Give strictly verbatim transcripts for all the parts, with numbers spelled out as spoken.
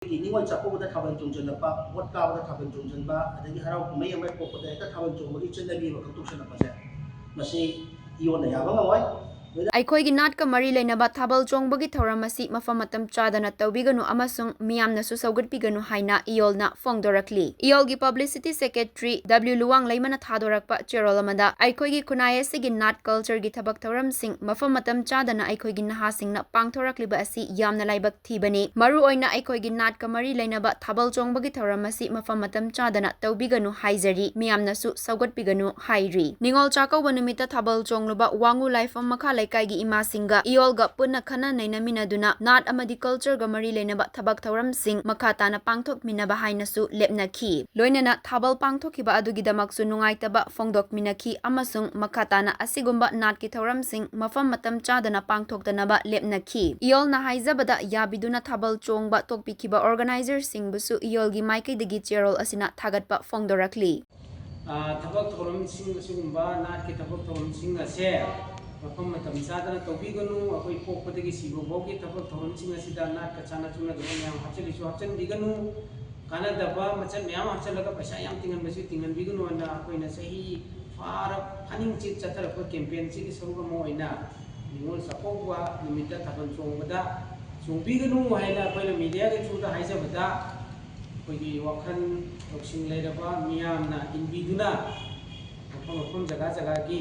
ꯑꯩꯈꯣꯏꯒꯤ ꯅꯤꯉꯣꯜ ꯆꯥꯛꯀꯧꯕꯗ ꯊꯥꯕꯜ ꯆꯣꯡꯁꯤꯜꯂꯛꯄ, ꯚꯣꯠ ꯀꯥꯕꯗ ꯊꯥꯕꯜ ꯆꯣꯡꯁꯤꯟꯕ, ꯑꯗꯒꯤ ꯍꯔꯥꯎ ꯀꯨꯝꯍꯩ ꯑꯃ ꯄꯣꯛꯄꯗ ꯍꯦꯛꯇ ꯊꯥꯕꯜ ꯆꯣꯡꯕꯒꯤ ꯆꯠꯅꯕꯤ ꯑꯃ ꯈꯪꯗꯣꯛꯁꯤꯜꯂꯛꯄꯁꯦ, ꯃꯁꯤ ꯏꯌꯣꯟꯅ ꯌꯥꯕ ꯉꯝꯃꯣꯏ꯫ ꯑꯩꯈꯣꯏꯒꯤ ꯅꯥꯠꯀ ꯃꯔꯤ ꯂꯩꯅꯕ ꯊꯥꯕꯜ ꯆꯣꯡꯕꯒꯤ ꯊꯧꯔꯝ ꯑꯁꯤ ꯃꯐꯝ ꯃꯇꯝ ꯆꯥꯗꯅ ꯇꯧꯕꯤꯒꯅꯨ ꯑꯃꯁꯨꯡ ꯃꯤꯌꯥꯝꯅꯁꯨ ꯁꯧꯒꯠꯄꯤꯒꯅꯨ ꯍꯥꯏꯅ ꯏꯌꯣꯜꯅ ꯐꯣꯡꯗꯣꯔꯛꯂꯤ꯫ ꯏꯌꯣꯜꯒꯤ publicity secretary W ꯂꯨꯋꯥꯡꯂꯩꯃꯅ ꯊꯥꯗꯣꯔꯛꯄ ꯆꯦꯔꯣꯜ ꯑꯃꯗ, ꯑꯩꯈꯣꯏꯒꯤ ꯈꯨꯟꯅꯥꯏ ꯑꯁꯤꯒꯤ ꯅꯥꯠ cultureꯒꯤ ꯊꯕꯛ ꯊꯧꯔꯝꯁꯤꯡ ꯃꯐꯝ ꯃꯇꯝ ꯆꯥꯗꯅ ꯑꯩꯈꯣꯏꯒꯤ ꯅꯍꯥꯁꯤꯡꯅ ꯄꯥꯡꯊꯣꯔꯛꯂꯤꯕ ꯑꯁꯤ ꯌꯥꯝꯅ ꯂꯥꯏꯕꯛ ꯊꯤꯕꯅꯤ꯫ ꯃꯔꯨꯑꯣꯏꯅ ꯑꯩꯈꯣꯏꯒꯤ ꯅꯥꯠꯀ ꯃꯔꯤ ꯂꯩꯅꯕ ꯊꯥꯕꯜ ꯆꯣꯡꯕꯒꯤ ꯊꯧꯔꯝ ꯑꯁꯤ ꯃꯐꯝ ꯃꯇꯝ ꯆꯥꯗꯅ ꯇꯧꯕꯤꯒꯅꯨ ꯍꯥꯏꯖꯔꯤ, ꯃꯤꯌꯥꯝꯅꯁꯨ ꯁꯧꯒꯠꯄꯤꯒꯅꯨ ꯍꯥꯏꯔꯤ꯫ ꯅꯤꯉꯣꯜ ꯆꯥꯛꯀꯧꯕ ꯅꯨꯃꯤꯠꯇ ꯊꯥꯕꯜ ꯆꯣꯡꯂꯨꯕ ꯋꯥꯉꯨ ꯂꯥꯏꯐꯝ ꯃꯈꯥ ꯂꯩꯀꯥꯏꯒꯤ ꯏꯃꯥꯁꯤꯡꯒ ꯏꯌꯣꯜꯒ ꯄꯨꯟꯅ ꯈꯟꯅ ꯅꯩꯅꯃꯤꯟꯅꯗꯨꯅ ꯅꯥꯠ ꯑꯃꯗꯤ cultureꯒ ꯃꯔꯤ ꯂꯩꯅꯕ ꯊꯕꯛ ꯊꯧꯔꯝꯁꯤꯡ ꯃꯈꯥ ꯇꯥꯅ ꯄꯥꯡꯊꯣꯛꯃꯤꯟꯅꯕ ꯍꯥꯏꯅꯁꯨ ꯂꯦꯞꯅꯈꯤ꯫ ꯂꯣꯏꯅꯅ ꯊꯥꯕꯜ ꯄꯥꯡꯊꯣꯛꯈꯤꯕ ꯑꯗꯨꯒꯤꯗꯃꯛꯁꯨ ꯅꯨꯡꯉꯥꯏꯇꯕ ꯐꯣꯡꯗꯣꯛꯃꯤꯟꯅꯈꯤ ꯑꯃꯁꯨꯡ ꯃꯈꯥ ꯇꯥꯅ ꯑꯁꯤꯒꯨꯝꯕ ꯅꯥꯠꯀꯤ ꯊꯧꯔꯝꯁꯤꯡ ꯃꯐꯝ ꯃꯇꯝ ꯆꯥꯗꯅ ꯄꯥꯡꯊꯣꯛꯇꯅꯕ ꯂꯦꯞꯅꯈꯤ꯫ ꯏꯌꯣꯜꯅ ꯍꯥꯏꯖꯕꯗ, ꯌꯥꯕꯤꯗꯨꯅ ꯊꯥꯕꯜ ꯆꯣꯡꯕ ꯇꯣꯛꯄꯤꯈꯤꯕ organizerꯁꯤꯡꯕꯨꯁꯨ ꯏꯌꯣꯜꯒꯤ ꯃꯥꯏꯀꯩꯗꯒꯤ ꯆꯦꯔꯣꯜ ꯑꯁꯤꯅ ꯊꯥꯒꯠꯄ ꯐꯣꯡꯗꯣꯔꯛꯂꯤ꯫ ꯑ, ꯊꯕꯛ ꯊꯧꯔꯝꯁꯤꯡ, ꯑꯁꯤꯒꯨꯝꯕ ꯅꯥꯠꯀꯤ ꯊꯕꯛ ꯊꯧꯔꯝꯁꯤꯡ ꯑꯁꯦ ꯃꯐꯝ ꯃꯇꯝ ꯆꯥꯗꯅ ꯇꯧꯕꯤꯒꯅꯨ꯫ ꯑꯩꯈꯣꯏ ꯄꯣꯛꯄꯗꯒꯤ ꯁꯤꯕ ꯐꯥꯎꯒꯤ ꯊꯕꯛ ꯊꯧꯔꯝꯁꯤꯡ ꯑꯁꯤꯗ ꯅꯥꯠꯀ ꯆꯥꯟꯅ ꯆꯨꯅꯗꯕ ꯃꯌꯥꯝ ꯍꯥꯞꯆꯤꯜꯂꯤꯁꯨ ꯍꯥꯞꯆꯤꯟꯕꯤꯒꯅꯨ꯫ ꯀꯥꯟꯅꯗꯕ ꯃꯆꯠ ꯃꯌꯥꯝ ꯍꯥꯞꯆꯤꯜꯂꯒ ꯄꯩꯁꯥ ꯌꯥꯝ ꯇꯤꯡꯍꯟꯕꯁꯨ ꯇꯤꯡꯍꯟꯕꯤꯒꯅꯨ ꯍꯥꯏꯅ ꯑꯩꯈꯣꯏꯅ ꯆꯍꯤ ꯐꯥꯔ-, ꯐꯥꯅꯤꯡꯆꯤꯠ ꯆꯠꯊꯔꯛꯄ campaignꯁꯤꯒꯤ ꯁꯔꯨꯛ ꯑꯃ ꯑꯣꯏꯅ ꯅꯤꯉꯣꯜ ꯆꯥꯛꯀꯧꯕ ꯅꯨꯃꯤꯠꯇ ꯊꯥꯕꯜ ꯆꯣꯡꯕꯗ ꯆꯣꯡꯕꯤꯒꯅꯨ ꯍꯥꯏꯅ ꯑꯩꯈꯣꯏꯅ mediaꯒꯤ throughꯗ ꯍꯥꯏꯖꯕꯗ, ꯑꯩꯈꯣꯏꯒꯤ ꯋꯥꯈꯜ ꯂꯧꯁꯤꯡ ꯂꯩꯔꯕ ꯃꯤꯌꯥꯝꯅ ꯏꯟꯕꯤꯗꯨꯅ ꯃꯐꯝ ꯃꯐꯝ ꯖꯒꯥ ꯖꯒꯥꯒꯤ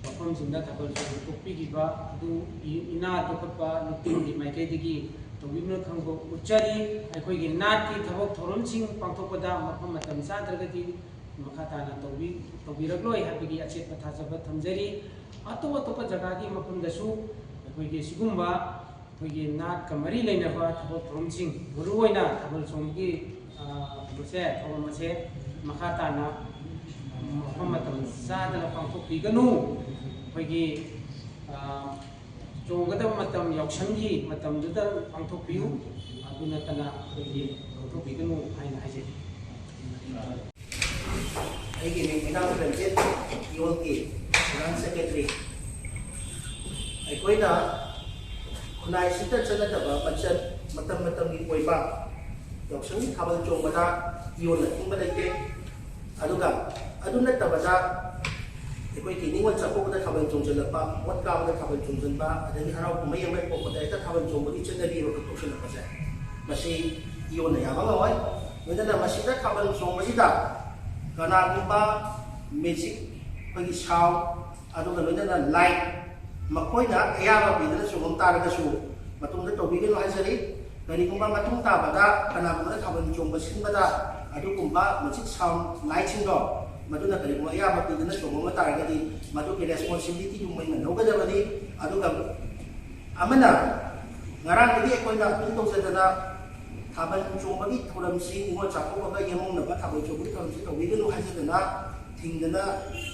ꯃꯐꯝꯁꯤꯡꯗ ꯊꯥꯕꯜ ꯆꯣꯡꯕ ꯊꯣꯛꯄꯤꯈꯤꯕ ꯑꯗꯨ ꯏ-, ꯏꯅꯥꯠ ꯌꯣꯛꯈꯠꯄ ꯂꯨꯞꯇꯤꯡꯒꯤ ꯃꯥꯏꯀꯩꯗꯒꯤ ꯇꯧꯕꯤꯕꯅ ꯈꯪꯕ ꯎꯠꯆꯔꯤ꯫ ꯑꯩꯈꯣꯏꯒꯤ ꯅꯥꯠꯀꯤ ꯊꯕꯛ ꯊꯧꯔꯝꯁꯤꯡ ꯄꯥꯡꯊꯣꯛꯄꯗ ꯃꯐꯝ ꯃꯇꯝ ꯆꯥꯗ꯭ꯔꯒꯗꯤ ꯃꯈꯥ ꯇꯥꯅ ꯇꯧꯕꯤ-, ꯇꯧꯕꯤꯔꯛꯂꯣꯏ ꯍꯥꯏꯕꯒꯤ ꯑꯆꯦꯠꯄ ꯊꯥꯖꯕ ꯊꯝꯖꯔꯤ꯫ ꯑꯇꯣꯞ ꯑꯇꯣꯞꯄ ꯖꯒꯥꯒꯤ ꯃꯐꯝꯗꯁꯨ ꯑꯩꯈꯣꯏꯒꯤ ꯁꯤꯒꯨꯝꯕ ꯑꯩꯈꯣꯏꯒꯤ ꯅꯥꯠꯀ ꯃꯔꯤ ꯂꯩꯅꯕ ꯊꯕꯛ ꯊꯧꯔꯝꯁꯤꯡ, ꯃꯔꯨꯑꯣꯏꯅ ꯊꯥꯕꯜ ꯆꯣꯡꯕꯒꯤ, ꯑ, ꯀꯩꯅꯣꯁꯦ, ꯊꯧꯔꯝ ꯑꯁꯦ ꯃꯈꯥ ꯇꯥꯅ ꯃꯐꯝ ꯃꯇꯝ ꯆꯥꯗꯅ ꯄꯥꯡꯊꯣꯛꯄꯤꯒꯅꯨ꯫ ꯑꯩꯈꯣꯏꯒꯤ, ꯑ, ꯆꯣꯡꯒꯗꯕ ꯃꯇꯝ, ꯌꯥꯎꯁꯪꯒꯤ ꯃꯇꯝꯗꯨꯗ ꯄꯥꯡꯊꯣꯛꯄꯤꯌꯨ, ꯑꯗꯨ ꯅꯠꯇꯅ ꯑꯩꯈꯣꯏꯒꯤ ꯄꯥꯡꯊꯣꯛꯄꯤꯒꯅꯨ ꯍꯥꯏꯅ ꯍꯥꯏꯖꯩ꯫ ꯑꯩꯒꯤ ꯃꯤꯡ ꯏꯅꯥꯎ ꯔꯟꯖꯤꯠ, ꯏꯌꯣꯜꯒꯤ general secretary꯫ ꯑꯩꯈꯣꯏꯅ ꯈꯨꯟꯅꯥꯏꯁꯤꯗ ꯆꯠꯅꯗꯕ ꯃꯆꯠ, ꯃꯇꯝ ꯃꯇꯝꯒꯤ ꯑꯣꯏꯕ ꯌꯥꯎꯁꯪꯒꯤ ꯊꯥꯕꯜ ꯆꯣꯡꯕꯗ ꯏꯌꯣꯟꯅ ꯊꯤꯡꯕ ꯂꯩꯇꯦ꯫ ꯑꯗꯨꯒ ꯑꯗꯨ ꯅꯠꯇꯕꯗ ꯑꯩꯈꯣꯏꯒꯤ ꯅꯤꯉꯣꯜ ꯆꯥꯛꯀꯧꯕꯗ ꯊꯥꯕꯜ ꯆꯣꯡꯁꯤꯜꯂꯛꯄ, ꯚꯣꯠ ꯀꯥꯕꯗ ꯊꯥꯕꯜ ꯆꯣꯡꯁꯤꯟꯕ, ꯑꯗꯒꯤ ꯍꯔꯥꯎ ꯀꯨꯝꯍꯩ ꯑꯃ ꯊꯣꯛꯄꯗ ꯍꯦꯛꯇ ꯊꯥꯕꯜ ꯆꯣꯡꯕꯒꯤ ꯆꯠꯅꯕꯤ ꯑꯃꯈꯛ ꯇꯧꯁꯤꯜꯂꯛꯄꯁꯦ, ꯃꯁꯤ ꯏꯌꯣꯟꯅ ꯌꯥꯕ ꯉꯝꯃꯣꯏ꯫ ꯂꯣꯏꯅꯅ ꯃꯁꯤꯗ ꯊꯥꯕꯜ ꯆꯣꯡꯕꯁꯤꯗ ꯀꯅꯥꯒꯨꯝꯕ ꯃ꯭ꯌꯨꯖꯤꯛ, ꯑꯩꯈꯣꯏꯒꯤ ꯁꯥꯎꯟ, ꯑꯗꯨꯒ ꯂꯣꯏꯅꯅ ꯂꯥꯏꯠ, ꯃꯈꯣꯏꯅ ꯑꯌꯥꯕ ꯄꯤꯗꯨꯅ ꯆꯣꯡꯉꯝ ꯇꯥꯔꯒꯁꯨ ꯃꯇꯨꯡꯗ ꯇꯧꯕꯤꯒꯅꯨ ꯍꯥꯏꯖꯔꯤ꯫ ꯀꯔꯤꯒꯨꯝꯕ ꯃꯇꯨꯡ ꯇꯥꯕꯗ ꯀꯅꯥꯒꯨꯝꯕꯅ ꯊꯥꯕꯜ ꯆꯣꯡꯕ ꯁꯤꯟꯕꯗ ꯑꯗꯨꯒꯨꯝꯕ ꯃ꯭ꯌꯨꯖꯤꯛ ꯁꯥꯎꯟ ꯂꯥꯏꯠꯁꯤꯡꯗꯣ ꯃꯗꯨꯅ ꯀꯔꯤꯒꯨꯝꯕ ꯑꯌꯥꯕ ꯄꯤꯗꯨꯅ ꯆꯣꯡꯉꯝꯕ ꯇꯥꯔꯒꯗꯤ ꯃꯗꯨꯒꯤ ꯔꯦꯁꯄꯣꯟꯁꯤꯕꯤꯂꯤꯇꯤꯗꯨ ꯃꯣꯏꯅ ꯂꯧꯒꯗꯕꯅꯤ꯫ ꯑꯗꯨꯒ ꯑꯃꯅ ꯉꯔꯥꯡꯗꯒꯤ ꯑꯩꯈꯣꯏꯅ ꯑꯗꯨꯝ ꯇꯧꯖꯗꯅ ꯊꯥꯕꯜ ꯆꯣꯡꯕꯒꯤ ꯊꯧꯔꯝꯁꯤ, ꯅꯤꯉꯣꯜ ꯆꯥꯛꯀꯧꯕꯒ ꯌꯦꯡꯉꯨꯅꯕ ꯊꯥꯕꯜ ꯆꯣꯡꯕꯒꯤ ꯊꯧꯔꯝꯁꯤ ꯇꯧꯕꯤꯒꯅꯨ ꯍꯥꯏꯖꯗꯅ ꯊꯤꯡꯗꯅ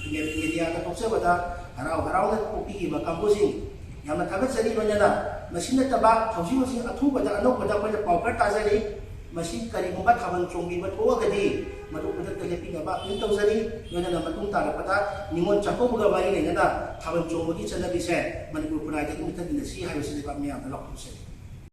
ꯃꯦ-, ꯃꯦꯗꯤꯌꯥꯗ ꯊꯣꯛꯆꯕꯗ ꯍꯔꯥꯎ ꯍꯔꯥꯎꯅ ꯄꯣꯛꯄꯤꯈꯤꯕ ꯀꯥꯡꯕꯨꯁꯤꯡ ꯌꯥꯝꯅ ꯊꯥꯒꯠꯆꯔꯤ꯫ ꯂꯣꯏꯅꯅ ꯃꯁꯤ ꯅꯠꯇꯕ ꯍꯧꯖꯤꯛ ꯍꯧꯖꯤꯛ ꯑꯊꯨꯕꯗ ꯑꯅꯧꯕꯗ ꯑꯩꯈꯣꯏꯅ ꯄꯥꯎ ꯈꯔ ꯇꯥꯖꯔꯤ꯫ ꯃꯁꯤ ꯀꯔꯤꯒꯨꯝꯕ ꯊꯥꯕꯜ ꯆꯣꯡꯕꯤꯕ ꯊꯣꯛꯑꯒꯗꯤ ꯃꯗꯨ ꯈꯨꯗꯛꯇ ꯂꯦꯞꯄꯤꯅꯕ ꯑꯄꯤꯜ ꯇꯧꯖꯔꯤ꯫ ꯂꯣꯏꯅꯅ ꯃꯇꯨꯡ ꯇꯥꯔꯛꯄꯗ ꯅꯤꯉꯣꯜ ꯆꯥꯛꯀꯧꯕꯒ ꯃꯔꯤ ꯂꯩꯅꯅ ꯊꯥꯕꯜ ꯆꯣꯡꯕꯒꯤ ꯆꯠꯅꯕꯤꯁꯦ ꯃꯅꯤꯄꯨꯔ ꯈꯨꯟꯅꯥꯏꯗꯒꯤ ꯃꯨꯊꯠꯃꯤꯟꯅꯁꯤ ꯍꯥꯏꯕꯁꯤ ꯂꯩꯕꯥꯛ ꯃꯤꯌꯥꯝꯗ ꯂꯥꯎꯊꯣꯛꯆꯔꯤ꯫